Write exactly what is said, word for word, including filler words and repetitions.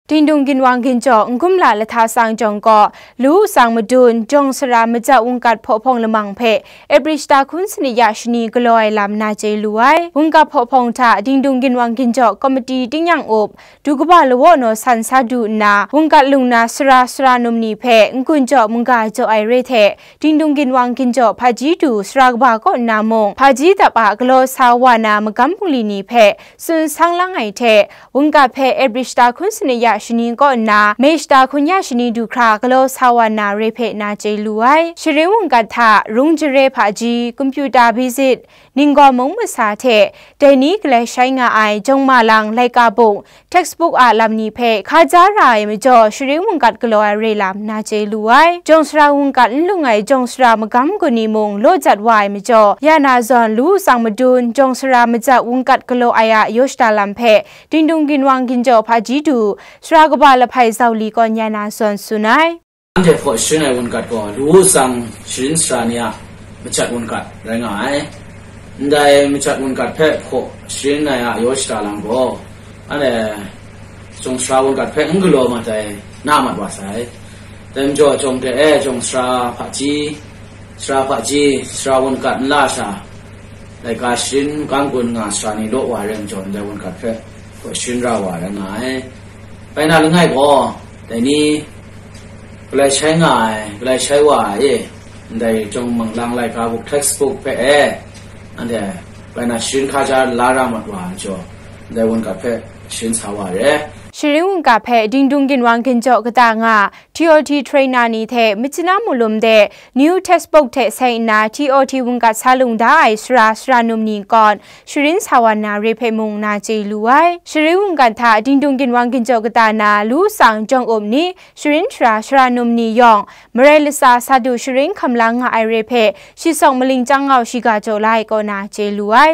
Dingdung ginwang ginjaw N Kumla Lahta Sang Jawng gaw, Lu Sang Madun, Jawng Sara Majat Wungkat Hpawhpawng Lamang hpe April shata hkun sanit ya shani galaw ai lam na chye lu ai. Wungkat Hpawhpawng hta Dingdung ginwang ginjaw komiti tingnyang up, du kaba lawaw naw san sa du nna, wungkat lung na sara sara num ni hpe n-gun jaw mungga jaw ai re hte, Dingdung ginwang ginjaw hpaji du sara kaba kaw nna mung, hpaji dap a galaw sa wa na magam bungli ni hpe tsun sang lang ai hte, wungkat hpe April shata hkun sanit ya shani kaw nna, May shata hkun ya shani du hkra galaw sa wa na re hpe na chye lu ai. Sharin wungkat hta, rung jare hpaji, computer visit, ninggaw mung masa hte, dai ni galai shai nga ai jawng ma lang laika buk, textbook a lam ni hpe hkaja ra ai majaw, sharin wungkat galaw ai re lam na chye lu ai. Jawng sara wungkat n lung ai jawng sara magam gun ni mung law jat wa ai majaw, ya na zawn Lu Sang Madun, Jawng Sara Majat Wungkat galaw ai a yaw shada lam hpe Dingdung ginwang ginjaw hpaji du, sara kaba lahpai zau li kawn ya na zawn tsun ai. Anhte hpaw sharin ai wungat gaw, Lu Sang sharin sara ni a majat wungat rai nga ai. Ndai majat wungat hpe hpaw sharin ai a yaw shada lam gaw, anhte jawng sara wungat hpe n galaw mat ai, na mat wa sai. Dai majaw, jawng de e, jawng sara hpaji, sara hpaji, sara wungat nla sha, laika sharin, magam gun nga sara ni law wa ai rai majaw, ndai wungat hpe hpaw sharin ra wa rai nga ai. Bai na langai gaw, dai ni galai shai nga ai, galai shai wa ai e, ndai jawng mung lang laika buk, textbook hpe e, anhte bai na sharin hkaja la ra mat wa ai majaw, ndai wungat hpe sharin sa wa ai. Sharin wungat hpe Dingdung ginwang ginjaw kata nga, T O T trainer ni hte Myitkyina Mulum de new textbook hte sai nna T O T wungat sa lung da ai sara sara num ni kawn sharin sa wa na re hpe mung na chye lu ai. Sharin wungat hta Dingdung ginwang ginjaw kata na Lu Sang jawng up ni, sharin sara sara num ni yawng, marai latsa sa du sharin hkam la nga ai re hpe, shi sawng maling chyang ngau shiga jaw la ai kaw na chye lu ai.